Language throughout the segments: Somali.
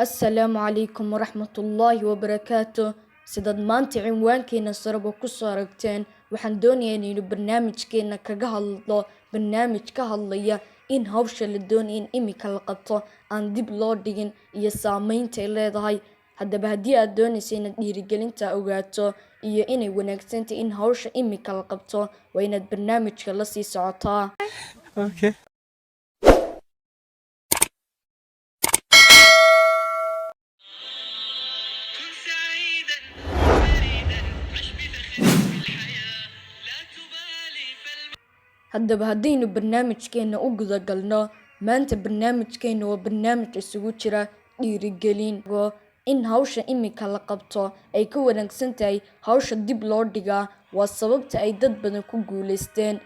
Assalaamu calaykum waraxmatullaahi wabarakaatu. Sidaad maanta cinwaankeena sareba kusoo aragteen, waxaan doonayaa inaynu barnaamijkeena kaga hadlo barnaamij ka hadlaya in hawsha la doonaya in imika la qabto aan dib loo dhigin iyo saameynta ay leedahay. Haddaba, haddii aad doonayso inaad dhiirigelinta ogaato iyo inay wanaagsantahay in hawsha imika la qabto, waa inaad barnaamijka la sii socotaa. Okay. كن سعيدا فريدا، عش بفخر في الحياة، لا تبالي فالم Haddaba, haddaynu barnaamijkeena u gudagalno maanta, barnaamijkeena waa barnaamij isugu jira dhiirigelin in hawsha imika la qabto ay ka wanaagsan tahay hawsha dib loo dhigaa. Waa sababta ay dad badan ku guuleysteen.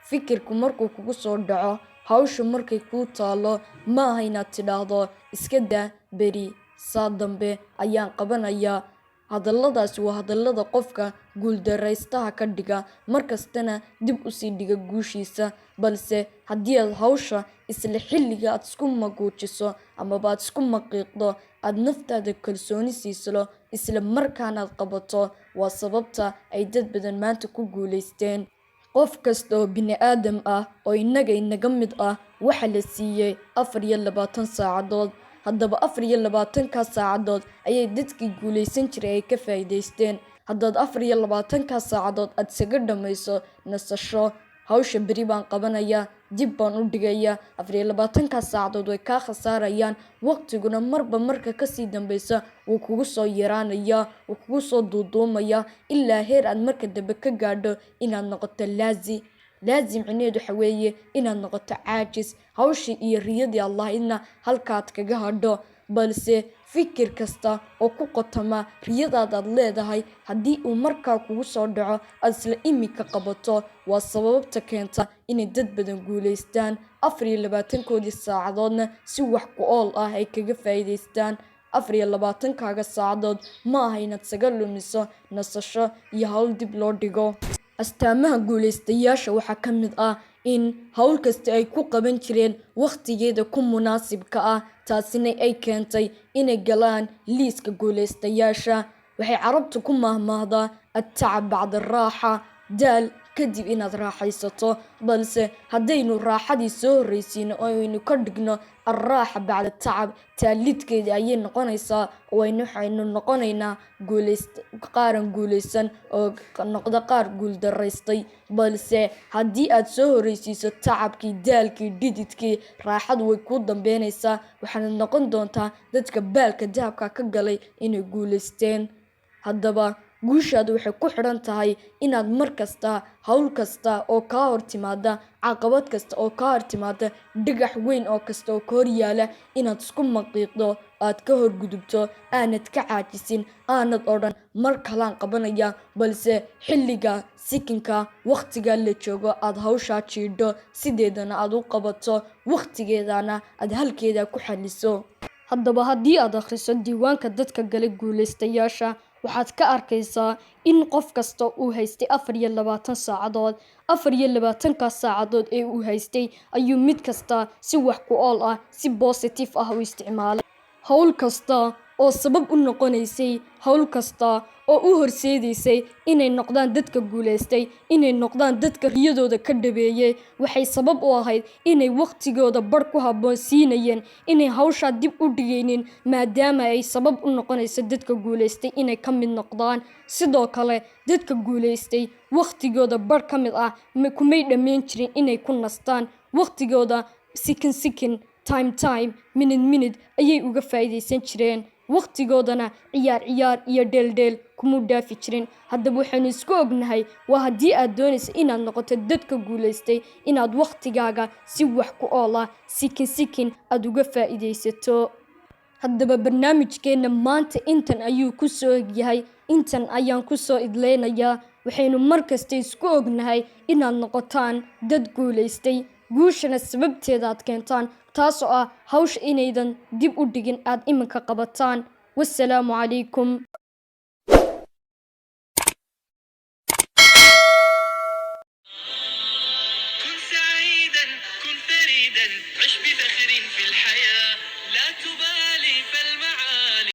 Fikirku markuu kugu soo dhaco, hawshu markay kuu taalo, ma aha inaad tidhaahdo "Iska daa, beri saa dambe ayaan qabanayaa." Hadalladaasi waa hadallada qofka guuldaraystaha ka dhiga, markastana dib usii dhiga guushiisa. Balse haddii aad hawsha isla xilliga aad isku maguujiso amaba aad isku maqiiqdo, aad naftaada kalsooni siislo, isla markaana aad qabato, waa sababta ay dad badan maanta ku guuleysteen. Qof kasta oo bini aadam ah oo innaga inaga mid ah waxaa la siiyey 24 saacadood. Haddaba, 24-kaa saacadood ayay dadkii guuleysan jiray ay ka faa'iidaysteen. Haddaad 24-kaa saacadood aad isaga dhammayso nasasho, hawsha beri baan qabanayaa, dib baan u dhigayaa, 24-kaa saacadood way kaa khasaarayaan. Waqtiguna marba marka kasii dambeysa wuu kugu soo yaraanayaa, wuu kugu soo duuduumayaa, ilaa heer aad marka dambe ka gaadho inaad noqoto lazy. Lazy micnaheedu waxa weeye inaad noqoto caajis, hawshii iyo riyadii Allahidna halkaad kaga hadho. Balse fikir kasta oo ku qotoma riyadaada aad leedahay, haddii uu markaa kugu soo dhaco, aad isla imika qabato, waa sababta keenta inay dad badan guuleystaan, 24-koodii saacadoodna si wax ku ool ah ay kaga faa'iidaystaan. 24-kaaga saacadood ma aha inaad isaga lumiso nasasho iyo hawl dib loo dhigo. Astaamaha guuleystayaasha waxaa ka mid ah in hawl kasta ay ku qaban jireen wakhtigeeda ku munaasibka ah, taasina ay keentay inay galaan liiska guuleystayaasha. Waxay Carabtu ku mahmaahdaa "التعب بعد الراحة", daal kadib inaad raaxaysato. Balse haddaynu raaxadii soo horreysiino oo aynu ka dhigno "الراحة بعد التعب", taalidkeedii ayay noqonaysaa oo waxaynu noqonaynaa guuleyst qaaran guuleysan oo noqda qaar guuldaraystay. Balse haddii aad soo horreysiiso tacabkii, daalkii, dhididkii, raaxadu way kuu dambeynaysaa, waxaana noqon doontaa dadka baalka dahabka ka galay inay guuleysteen. Haddaba, guushaadu waxay ku xidhan tahay inaad mar kasta, hawl kasta oo kaa hor timaada, caqabad kasta oo kaa hor timaada, dhagax weyn oo kasta oo ka hor yaala, inaad isku maqiiqdo, aad ka hor gudubto, aanad ka caajisin, aanad odhan "Mar kalaan qabanaya", balse xilliga sikinka wakhtiga la joogo aad hawshaa jiidho, sideedana aad u qabato, wakhtigeedana aad halkeeda ku xaliso. Haddaba, haddii aad akhriso diiwaanka dadka galay guuleystayaasha, waxaad ka arkaysaa in qof kasta uu haystay 24 saacadood. 24-kaas saacadood ee uu haystay ayuu mid kasta si wax ku ool ah, si positive ah u isticmaalay. Hawl kasta oo sabab u noqonaysay, hawl kasta oo u horseedaysay inay noqdaan dadka guuleystay, inay noqdaan dadka riyadooda ka dhabeeyay, waxay sabab u ahayd inay waqtigooda bar ku habboon siinayeen, inay hawshaa dib u dhigaynin, maadaama ay sabab u noqonayso dadka guuleystay inay ka mid noqdaan. Sidoo kale, dadka guuleystay waqtigooda bar ka mid ah kumay dhammayn jirin inay ku nastaan. Waqtigooda sikin sikin, time time, minute minute ayay uga faa'iidaysan jireen. Waqtigoodana ciyaar ciyaar iyo dheeldheel kumuu dhaafi jirin. Haddaba, waxaynu isku ognahay waa haddii aad doonayso inaad noqoto dadka guuleystay, inaad waqtigaaga si wax ku ool ah, sikin sikin aad uga faa'iidaysato. Haddaba, barnaamijkeenna maanta intan ayuu ku soo egyahay, intan ayaan ku soo idleynayaa. Waxaynu mar kasta isku ognahay inaad noqotaan dad guulaystay, guushana sababteeda aad keentaan, taasoo ah hawsha inaydan dib u dhigin, aad iminka qabataan. Wassalaamu calaykum.